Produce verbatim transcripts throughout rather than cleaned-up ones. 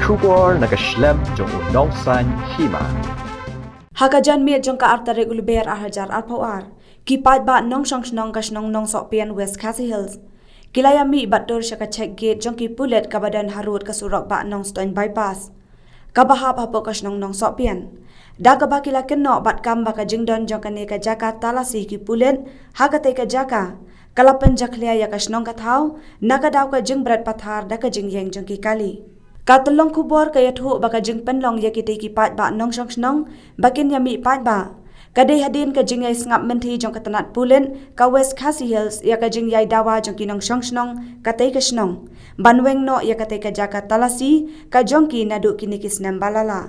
Khubor na ka shlem jong u nongsan hima. Ha ka janmiet jong ka ar tarik u Lber ar hajar arphew ar, ki paidbah nongshong shnong ka shnong Nongsohpian, West Khasi Hills, ki la ïa mih bad tur sha ka check gate jong ki pulit kaba don harud ka surok Bah Nongstoiñ bypass, kaba hap hapoh ka shnong Nongsohpian, da kaba ki la kynnoh bad kam ba ka jingdon jong kane ka jaka talasi ki pulit ha katei ka jaka ka la pynjakhlia ïa ka shnong ka thaw na ka daw ka jingbret pathar da ka jingïeng jong ki kali. Ka tyllong khubor ka ïathuh ba ka jingpynlong ïa kitei ki paidbah nongshong shnong ba kin ïa mih paidbah ka dei hadien ka jingïai sngap mynthi jong ka tnat pulit ka West Khasi Hills ïa ka jingïai dawa jong ki nongshong shnong katei ka shnong ban weng noh ïa katei ka jaka talasi ka jong ki naduh kine ki snem ba la lah.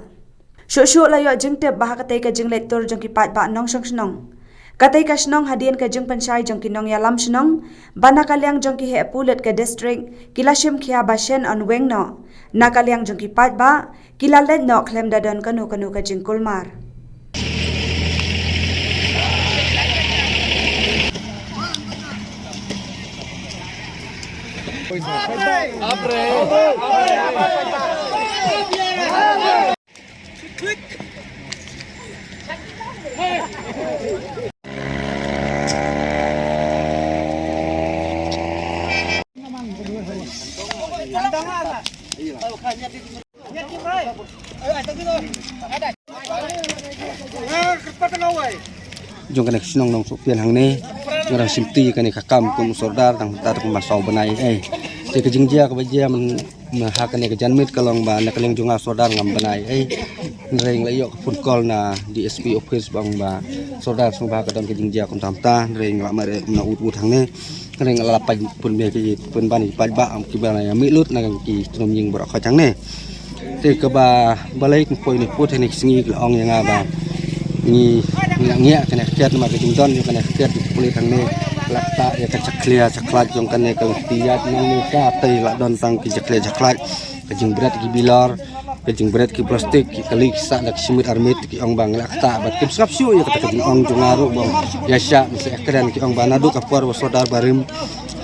Shuh shuh la ïoh jingtip ba ha katei ka jingleit tur jong ki paidbah nongshong shnong katei ka shnong, hadien ka jingpynshai jong ki nongïalam shnong ba na ka liang jong ki heh pulit ka district ki la shim khia ba shen yn weng noh, na ka liang jong ki paidbah ki la leit noh khlem da don kano kano ka jingkulmar. Jong kane ka shnong Nongsohpian hangne, nga dang shim ti kane ka kam kum u sordar tang ta kum ba saw bnai ei. Te ka jingjia kaba jia man, man ha kane ka janmiet ka long ba na ka liang jong nga sordar ngam bnai ei. Hynrei nga la ïoh ka phone call na D S P office ba ong ba sordar sngewbha ka don ka jingjia kumta kumta, hynrei nga la mareh na ut ut hangne. Hynrei nga la pynbeit pynban ïa ki paidbah kiba ïa mih lut na ki tnum ïing baroh kawei hangne. Te kaba balei kin poi ne put ha kine ki sngi ki la ong ïa nga ba ngi ngi ngiah kane ka kiad namar ka jingdon ïa kane ka kiad ki pulit hangne la ktah ïa ka jakhlia jakhlait jong kane ka lynti ïaid nangne katei la don tang ki jakhlia jakhlait, ka jingbret ki bilor, ka jingbret ki plastik, ki kali ki sah da ki shimit armit, ki ong ba ngi la ktah bad kim sngap shuh ïa kata ka jingong jong nga ruh ba ïa shah ngi sa ïakren, ki ong ba naduh ka por ba sordar barim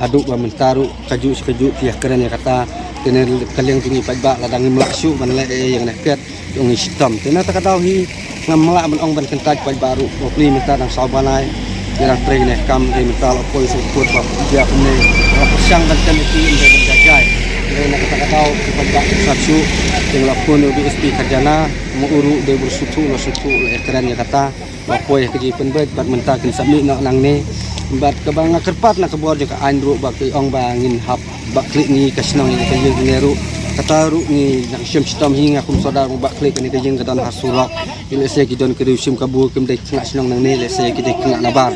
haduh ba mynta ruh kajuh shi kajuh ki ïakren ïa kata. Te na ka liang jong ngi paidbah lada ngim lah shuh ban leh ei ei ïa kane ka kiad, ki ong ngi shitom. Te na kata ka daw hi ngam lah ban ong ban kyntait paidbah ruh, ba pli mynta dang saw bnai ïa dang trei kane ka kam, hynrei mynta la poi sha ka kut ba pynjia kumne, la pyrshang ban kyntait ki, hynrei ban jai jai. Hynrei na kata ka daw ki paidbah ki sngap shuh. Te nga la phone ïa u D S P Khajana, ma u ruh dei ba u sngewthuh, la sngewthuh, la ïakren ïa kata. Ba poi ha ka jingpynbeit bad mynta kin sa mih noh nangne. Bad kaba nga kyrpad na ka bor jong ka aiñ ruh ba ki ong ba ngin hap bah khlieh ngi ka shnong ïa ka ïing ne ruh. Kata ruh ngi nang shim shitom hi, nga kum sordar ba bah khlieh kane ka ïing ka don ha surok. Lehse ki don ki riew shim kabu kim dei khynnah shnong nangne, lehse ki dei khynnah nabar.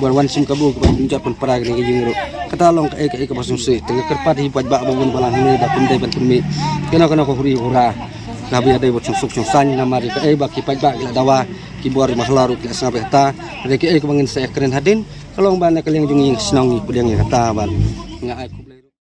Ban wan shim kabu kiba jot pynpra kane ka ïing ruh. Kata long kaei kaei kaba sngewsih. Te nga kyrpad hi paidbah ba bun balang hangne ba kim dei ban pynmih kano kano ka huri hura kaba ïadei bad shongsuk shongsaiñ namar ïa kaei ba ki paidbah ki la dawa. Ki bor ba hala ruh ki la sngap ïa kata. Hynrei kiei kiba ngin sa ïakren hadien ka long ba na ka liang jong ngi shnong ngi pdiang ïa kata bad nga ai